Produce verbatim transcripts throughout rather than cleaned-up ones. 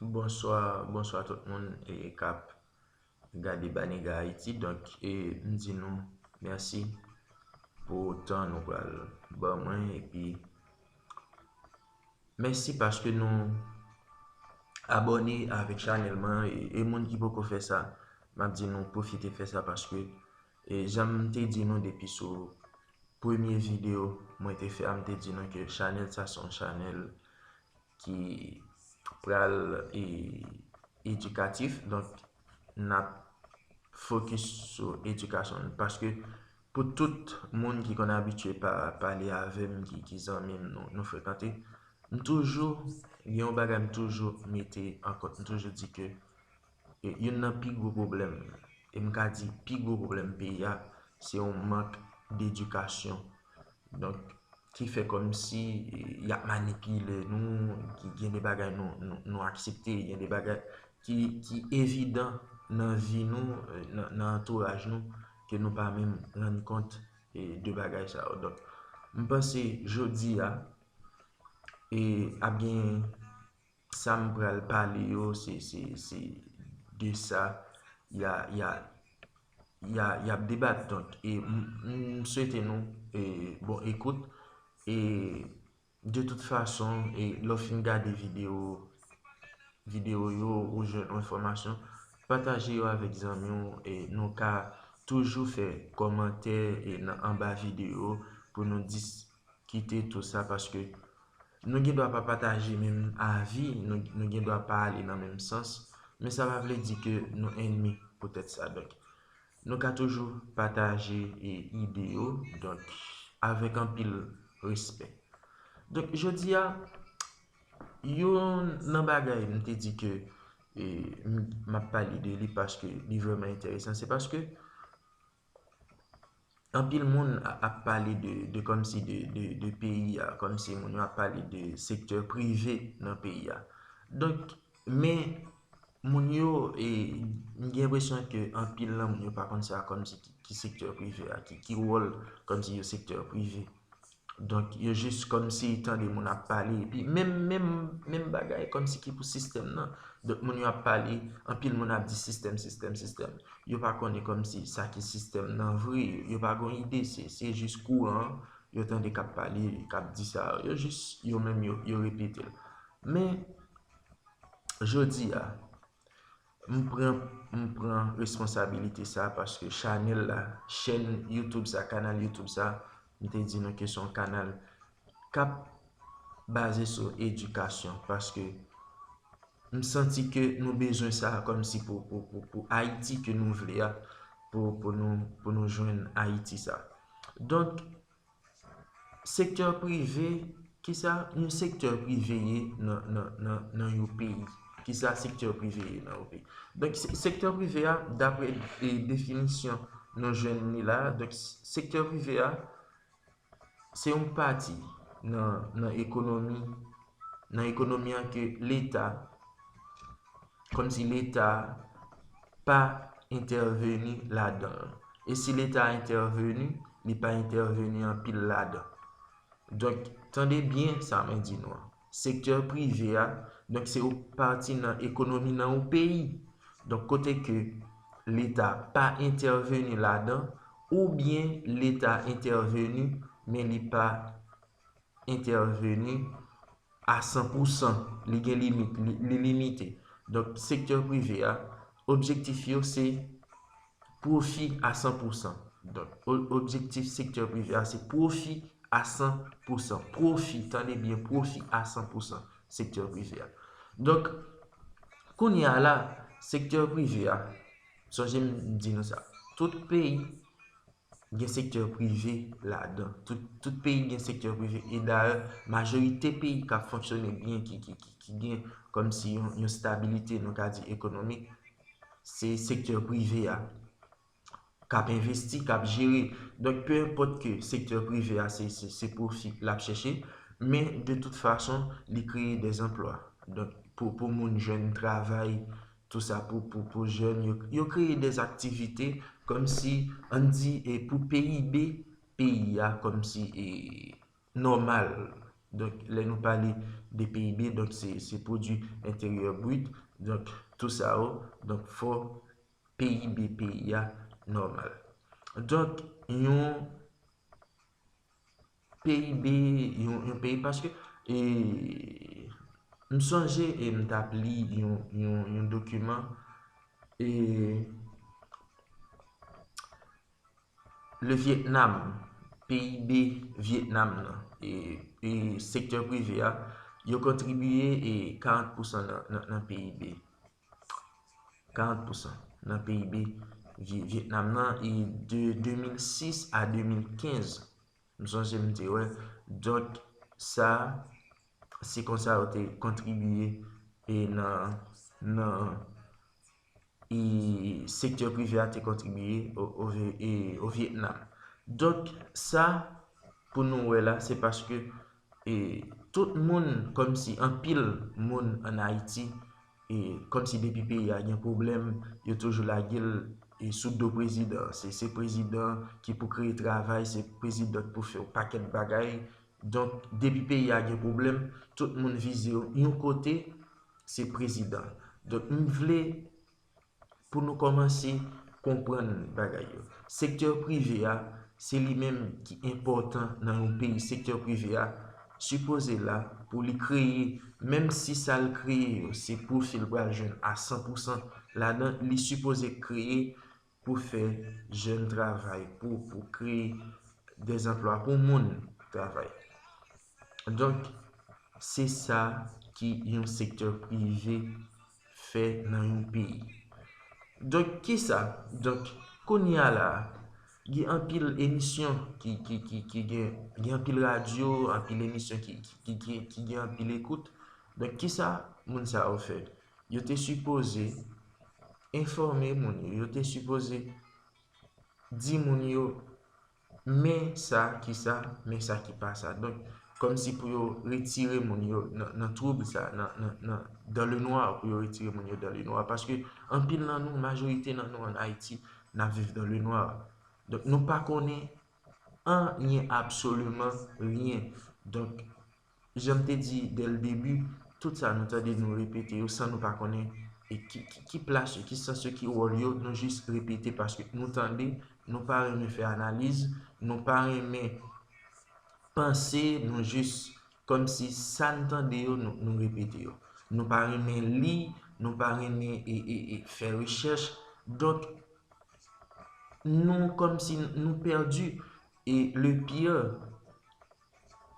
Bonswa, bonswa tout moun e k ap gade Banega Ayiti. Donk, e, m di nou mèsi pou tan nou pral ban mwen, epi mèsi paske nou abòne avèk chanèl mwen, e, e moun ki poko fè sa, m ap di nou pwofite fè sa paske, e, jan m te di nou depi sou premye videyo mwen te fè a, m te di nou ke chanèl sa se yon chanèl ki pral, e, edikatif. Donk, n ap fokis sou edikasyon. Paske pou tout moun ki konn abitye pa, pale avè m, ki, ki zanmi m, nou, nou frekante, m toujou, gen yon bagay m toujou mete an kont, m toujou di ke, e, youn nan pi gwo pwoblèm, e m ka di pi gwo pwoblèm peyi a, se yon mank dedikasyon. Donk, ki fè kòmsi, e, y ap manipile nou, ki gen de bagay nou, nou, nou aksepte, gen de bagay ki, ki evidan nan vi nou, e, nan, nan antouraj nou, ke nou pa menm rann kont, e, de bagay sa yo. Donk, m panse jodi a, e, ap gen sa m pral pale yo, se, se, se de sa y a, y a, y a, y ap debat. Donk, e m, m swete nou, e, bon ekout. E de tout fason, e lè w fin gade videyo, videyo yo, ou jwenn yon enfòmasyon, pataje yo avèk zanmi w. E nou ka toujou fè kòmantè, e nan anba videyo pou nou dis-, kite tou sa, paske nou gen dwa pa pataje menm avi, nou, nou gen dwa pa ale nan menm sans, men sa pa vle di ke nou ènmi poutèt sa. Donk, nou ka toujou pataje, e, ide yo, donk, avèk anpil respè. Donk, jodi a, youn nan bagay m te di ke, e, m, m ap pale de li paske li vrèman enteresan, se paske anpil moun a, ap pale de, de kòmsi de, de, de peyi a, kòmsi moun yo ap pale de sektè prive nan peyi a. Donk, men moun yo, e, m gen enpresyon ke anpil nan moun yo pa konn sa kòmsi ki, ki sektè prive a, ki, ki wòl kòmsi yo sektè prive. Donk, yo jis kòmsi tande moun ap pale, epi menm, menm, menm bagay kòmsi ki pou sistèm nan. Donk, moun yo ap pale, anpil moun ap di sistèm, sistèm, sistèm. Yo pa konnen kòmsi sa ki sistèm nan vre, yo pa gon ide, se, se jis kouran an, yo tande k ap pale, k ap di sa, yo jis, yo menm, yo, yo repete l. Men, jodi a, m pran, m pran responsabilite sa paske chanèl la, chèn YouTube sa, kanal YouTube sa, m te di nou ke se yon kanal k ap baze sou edikasyon, paske m santi ke nou bezwen sa kòmsi pou, pou, pou, pou Ayiti ke nou vle a, pou, pou nou, pou nou jwenn Ayiti sa. Donk, sektè prive, kisa yon sektè prive ye nan, nan, nan, nan yon peyi? Kisa sektè prive ye nan yon peyi? Donk, se, sektè prive a, dapre, e, definisyon nou jwenn li la, donk, sektè prive a, se yon pati nan, nan ekonomi, nan ekonomi an ke Leta, kòmsi Leta pa entèveni ladan l. E si Leta entèveni, li pa entèveni anpil ladan. Donk, tande byen sa mwen di nou an. Sektè prive a, donk, se yon pati nan ekonomi nan yon peyi. Donk, kote ke Leta pa entèveni ladan, oubyen Leta entèveni, men li pa entèveni a san pou san, li gen limit, li, li limite. Donk, sektè prive a, objektif yo se pwofi a san pou san. Donk, o-, objektif sektè prive a, se pwofi a san pou san. Pwofi, tande byen, pwofi a san pou san, sektè prive a. Donk, kounye a la, sektè prive a, sonje m di nou sa, tout peyi gen sektè prive ladan. Tout, tout peyi gen sektè prive. E dayè, majorite peyi k ap fonksyone byen, ki, ki, ki, ki gen kòmsi yon, yon stabilite, nou ka di, ekonomik, se sektè prive a k ap envesti, k ap jere. Donk, pe enpòt ke sektè prive a, se, se, se pwofi l ap chèche, men de tout fason, li kreye dè anplwa. Donk, pou, pou moun jwenn travay, tou sa pou, pou, pou jèn, yo, yo kreye dè aktivite kòmsi, ann di, e pou P I B peyi a, kòmsi, e, nòmal. Donk, lè nou pale de P I B, donk se, se pwodui enteryè brit. Donk, tou sa yo, donk fò P I B peyi a nòmal. Donk, yon P I B, yon, yon peyi, paske, e, m sonje e m t ap li yon, yon, yon dokiman, e, le Vietnam, P I B Vietnam nan, e, e sektè prive a, yo kontribiye e karant pousan nan, nan, nan P I B. Karant pousan nan P I B Vye-, Vietnam nan, e de de mil sis a de mil kenz, m sonje m te wè, donk sa, se konsa yo te kontribiye e nan, nan, e sektè prive a te kontribiye o, o Vye-, e o Vietnam. Donk, sa, pou nou wè la, se paske, e, tout moun, kòmsi anpil moun ann Ayiti, e, kòmsi depi peyi a gen pwoblèm, yo toujou lage l, e, sou do prezidan. Se, se prezidan ki pou kreye travay, se prezidan ki pou fè yon pakèt bagay. Donk, depi peyi a gen pwoblèm, tout moun vize yon kote, se prezidan. Donk, m vle pou nou kòmanse konprann bagay yo. Sektè prive a, se li menm ki enpòtan nan yon peyi. Sektè prive a, sipoze la pou li kreye, menm si sa l kreye yo, se pwofi l pral jwenn a san pousan ladan, li sipoze kreye pou fè jèn travay, pou, pou kreye dèzanplwa, pou moun travay. Donk, se sa ki yon sektè prive fè nan yon peyi. Donk, kisa? Donk, kounye a la, gen anpil emisyon ki, ki, ki, ki gen, gen anpil radyo, anpil emisyon ki, ki, ki, ki, ki gen anpil ekout. Donk, kisa moun sa yo fè? Yo te sipoze enfòme moun yo, yo te sipoze di moun yo, men sa ki sa, men sa ki pa sa. Donk, kòmsi pou yo retire moun yo nan, nan twoub sa, nan, nan, nan, dans le noir, pou yo retire moun yo dans le noir. Paske anpil nan nou, majorite nan nou ann Ayiti, n ap viv dans le noir. Donk, nou pa konnen anyen, absoliman ryen. Donk, jan m te di dès le début, tout sa nou tande, nou repete yo san nou pa konnen e ki, ki, ki plas yo, ki sans yo, ki wòl yo, nou jis repete paske nou tande, nou pa renmen fè analiz, nou pa renmen panse, nou jis kòmsi sa n tande yo, nou, nou repete yo. Nou pa renmen li, nou pa renmen e, e, e fè rechèch. Donk, nou kòmsi nou pèdi. E le pire,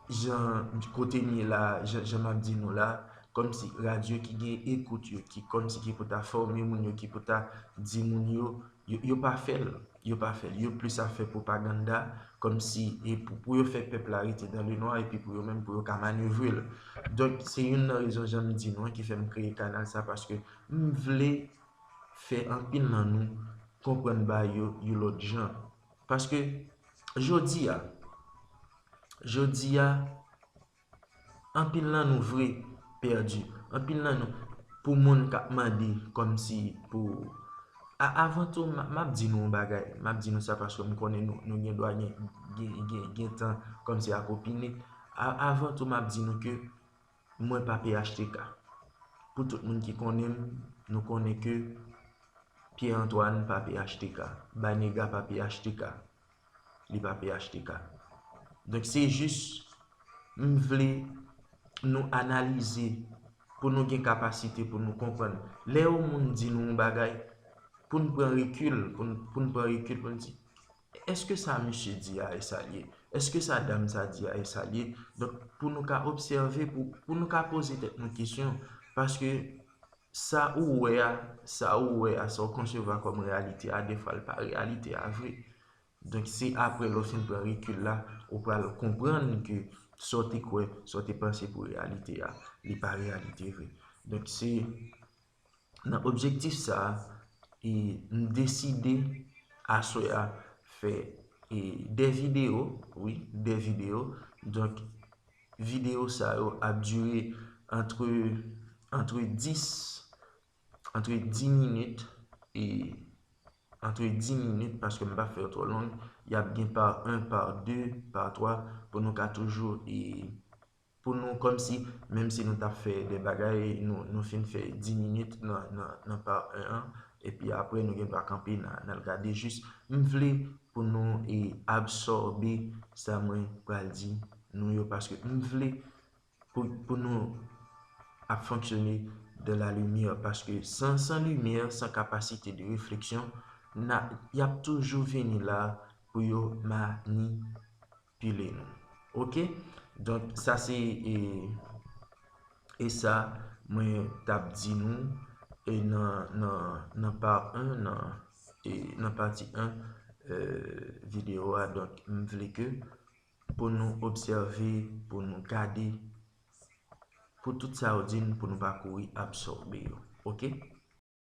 jan kote m ye la, jan, jan m ap di nou la, kòmsi radyo ki gen ekout yo, ki kòmsi ki pou ta fòme moun yo, ki pou ta di moun yo, yo, yo pa fè l, yo pa fè l. Yo plis ap fè pwopaganda, kòmsi e pou, pou yo fè pèp la rete dans le noir, epi pou yo menm, pou yo ka manevre l. Donk, se youn nan rezon, jan m di nou an, ki fè m kreye kanal sa, paske m vle fè anpil nan nou konprann bagay yo yon lòt jan. Paske jodi a, jodi a, anpil nan nou vre pèdi. Anpil nan nou, pou moun k ap mande kòmsi pou, a, avan tou, m, m ap di nou yon bagay. M ap di nou sa paske m konnen nou, nou gen dwa gen, gen, gen, gen tan kòmsi ak opine. A, avan tou, m ap di nou ke mwen pa P H T K. Pou tout moun ki konnen m, nou konnen ke Pierre Antoine pa P H T K. Banega pa P H T K. Li pa P H T K. Donk, se jis, m vle nou analize pou nou gen kapasite pou nou konprann. Lè yon moun di nou yon bagay, pou n pran rekil, pou n, pou n pran rekil, pou n di, èske sa misye di a e sa l ye? Èske sa dam sa di a e sa l ye? Donk, pou nou ka obsève, pou, pou nou ka poze tèt nou kesyon, paske sa ou wè a, sa ou wè a, sa w konsevwa kòm reyalite a, defwa l pa reyalite a vre. Donk, se apre lè w fin pran rekil la, ou pral konprann ke sa w te kwè, sa w te panse pou reyalite a, li pa reyalite vre. Donk, se nan objektif sa a, e m deside aswè a fè, e, de videyo, wi, de videyo. Donk, videyo sa yo ap dire antre, antre dis, antre dis minit, e antre dis minit, paske m pa fè yo twò long. Y ap gen pa en, pa de, pa twa, pou nou ka toujou, e, pou nou kòmsi, menm si nou t ap fè de bagay, nou, nou fin fè dis minit nan, nan, nan pa en an, epi apre nou gen dwa kanpe nan, nan l gade jis. M vle pou nou e absòbe sa mwen pral di nou yo, paske m vle pou, pou nou ap fonksyone de la limyè, paske san, san limyè, san kapasite de refleksyon, na, y ap toujou vini la pou yo manipile nou. Oke? Donk, sa se, e, e sa mwen t ap di nou, e nan, nan, nan pa en, nan, e nan pati en, e, videyo a. Donk, m vle ke pou nou obsève, pou nou gade, pou tout sa yo di n, pou nou pa kouri absòbe yo. Oke?